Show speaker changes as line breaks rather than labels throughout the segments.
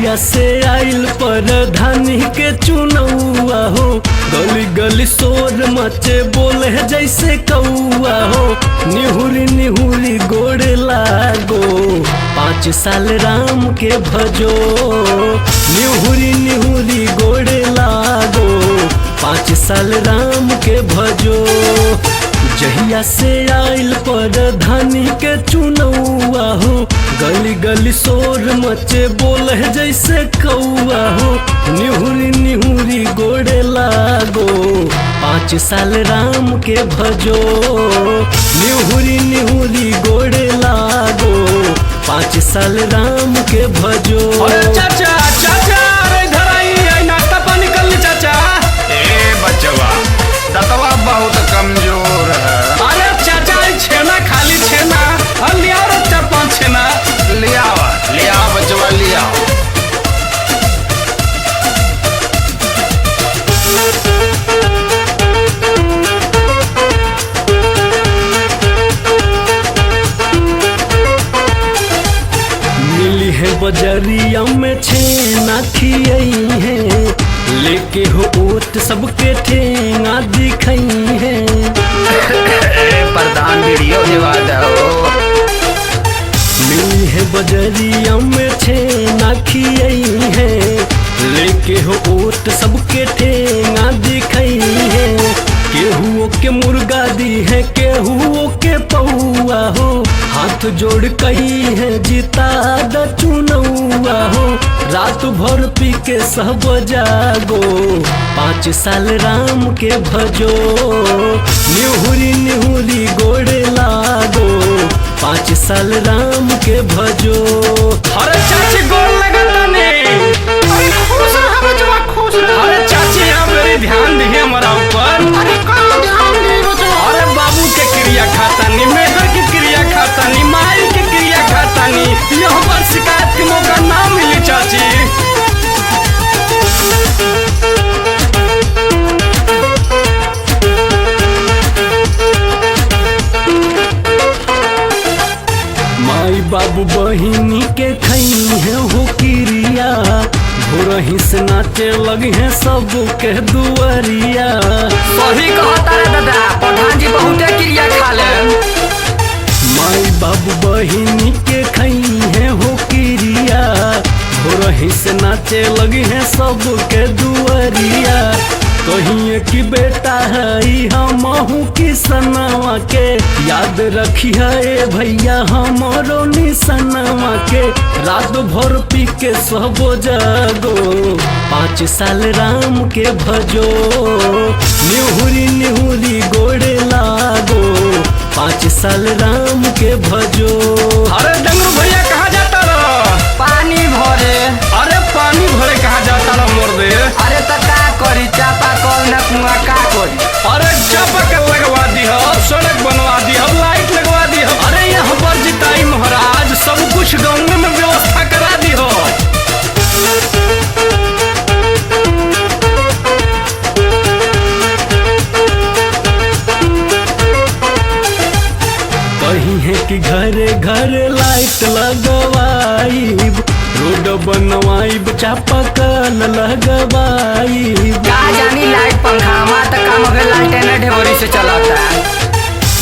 जहिया से आइल परधानी के चुनौआ हो, गली गली शोर मचे बोले जैसे कौआ हो। निहुरी निहुरी गोड़ लागो 5 साल राम के भजो, निहुरी निहुरी गोड़ लागो 5 साल राम के भजो। जहिया से आइल परधानी के चुनौआ हो, गली गली शोर मचे बोले जैसे कौआ हो। निहुरी निहुरी गोड़े लागो 5 साल राम के भजो, निहुरी निहुरी गोड़े लागो 5 साल राम के भजो।
अरे चाचा चाचा, अरे इधर आई आई, नाश्ता पानी कर ली चाचा।
ए बचवा, दतवा बहुत कमजोर है।
अरे चाचा, आई छेना खाली छेना और लिया रे 4-5 छेना।
लियावा लिया बचवा लिया।
मिली है बजरिया में छेना खियई है, लेके हो ओट सबके ठेंगा दिखई है।
ए प्रधान वीडियो दिवा दो।
मिली है बजरिया में छेना खियई है, लेके हो ओट सबके ठेंगा दिखई है। केहुओ के मुर्गा दी है केहुओ के पौआ हो, हाथ जोड़ कही है जीता द चुनौआ हो। रात भर पी के सब जागो 5 साल राम के भजो, निहुरी निहुरी गोड़े लागो 5 साल राम के भजो।
अरे चाची गोड़ लगता ने।
अरे खुश रह बचवा, खुश रह।
अरे चाची, यहाँ मेरी ध्यान दिए हमारा ऊपर।
अरे कहाँ ध्यान दे बचवा?
अरे बाबू के क्रिया खाता नी, मेहर की क्रिया खाता नी, माई के क्रिया खाता नी, यहाँ पर शिकायत के मौका ना मिली चाची।
माई बाबू बहिनी के खई है हो किरिया, भोरही से नाचे लगी है सबके दुआरिया।
सही कहता रे दादा, प्रधान जी बहुते क्रिया खा ले।
माई बाबू बहिनी के खई है हो किरिया, भोरही से नाचे लगी है सबके दुआरिया। कहिए कि बेटा है हमहू किसनवा के, याद रखी है भैया हमरो निसनवा के। रात भर पी के सब जागो 5 साल राम के भजो, निहुरी निहुरी गोड़े लागो 5 साल राम के भजो।
अरे डंगरू भैया कहाँ जाता रहो?
पानी भरे।
अरे पानी भरे कहाँ जाता रहो मोर दे?
अरे त का करी, चापा कल न कुआं, का करी?
अरे चापाकल लगवा दी हो, सड़क बनवा दी हो, लाइट लगवा दी हो। अरे यहाँ पर जिताई महाराज सब कुछ गाँव में व्यवस्था करा दी हो।
कही है कि घरे घरे लाइट लगवाईब, रोड बनवाईब, चापाकल लगवाईब।
का जानी लाइट पंखा, हमार त काम हो गइल लालटेन ढेबरी से चलता।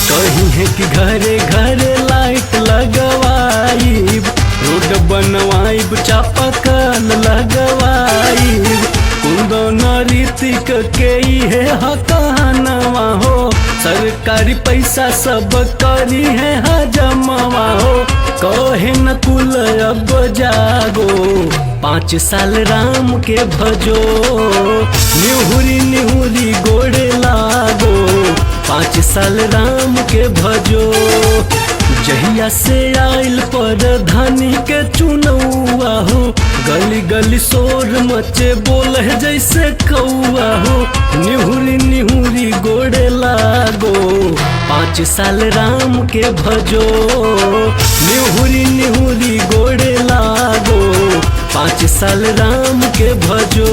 कही है कि घरे घरे लाइट लगवाईब, रोड बनवाईब, चापाकल लगवाईब। कुंदन ऋतिक के है हकहनवा हो, सरकारी पैसा सब करी है हजमवा हो। कहे न कुल अब जागो 5 साल राम के भजो, निहुरी निहुरी गोड़े लागो 5 साल राम के भजो। जहिया से आइल परधानी के चुनौआ हो, गली गली शोर मचे बोले जैसे कौआ हो। निहुरी निहुरी गोड़े लागो 5 साल राम के भजो, निहुरी निहुरी गोड़े लागो 5 साल राम के भजो।